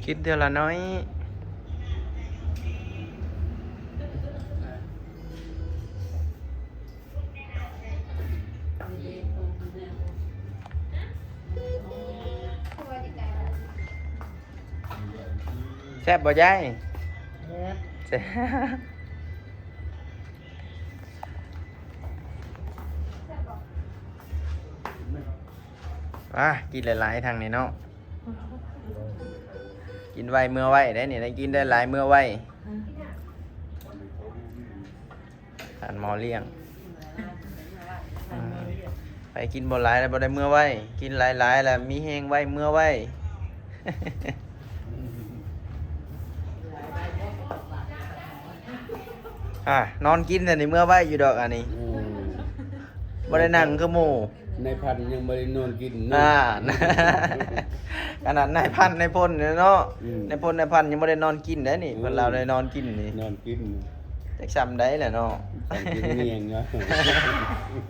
ກິນເທື່ອລະໜ້ອຍ. ແຊບບໍ່ຍາຍ? ແຊບ. ແຊບ. ອ່າ ກິນຫຼາຍໆ ທາງນີ້ເນາະ. ກິນໄວເມືອໄວໄດ໋ນີ້ ໄດ້ກິນໄດ້ຫຼາຍເມືອໄວ. ທ່ານໝໍລ້ຽງ ອືມ ໃຜກິນບໍ່ຫຼາຍແລ້ວບໍ່ໄດ້ເມືອໄວ, ກິນຫຼາຍໆ ແລ້ວມີແຮງໄວເມືອໄວ. ອ່າ ນອນກິນແຕ່ນີ້ເມືອໄວຢູ່ດອກອັນນີ້. ອືມ ບໍ່ໄດ້ນັ່ງຄືໝູ່. ນາຍພັນຍັງບໍ່ໄດ້ນອນກິນເນາະ. ອ່າ ຂະໜາດນາຍພັນນາຍພົນເນາະ. ອືມ ນາຍພົນນາຍພັນຍັງບໍ່ໄດ້ນອນກິນເດ້ນີ້. ໂອ້ຍ ເພິ່ນລາວໄດ້ນອນກິນນີ້ ນອນກິນ ຈັກຊ່ຳໃດແຫຼະເນາະ. ຊ່ຳກິນມຽງເນາະ.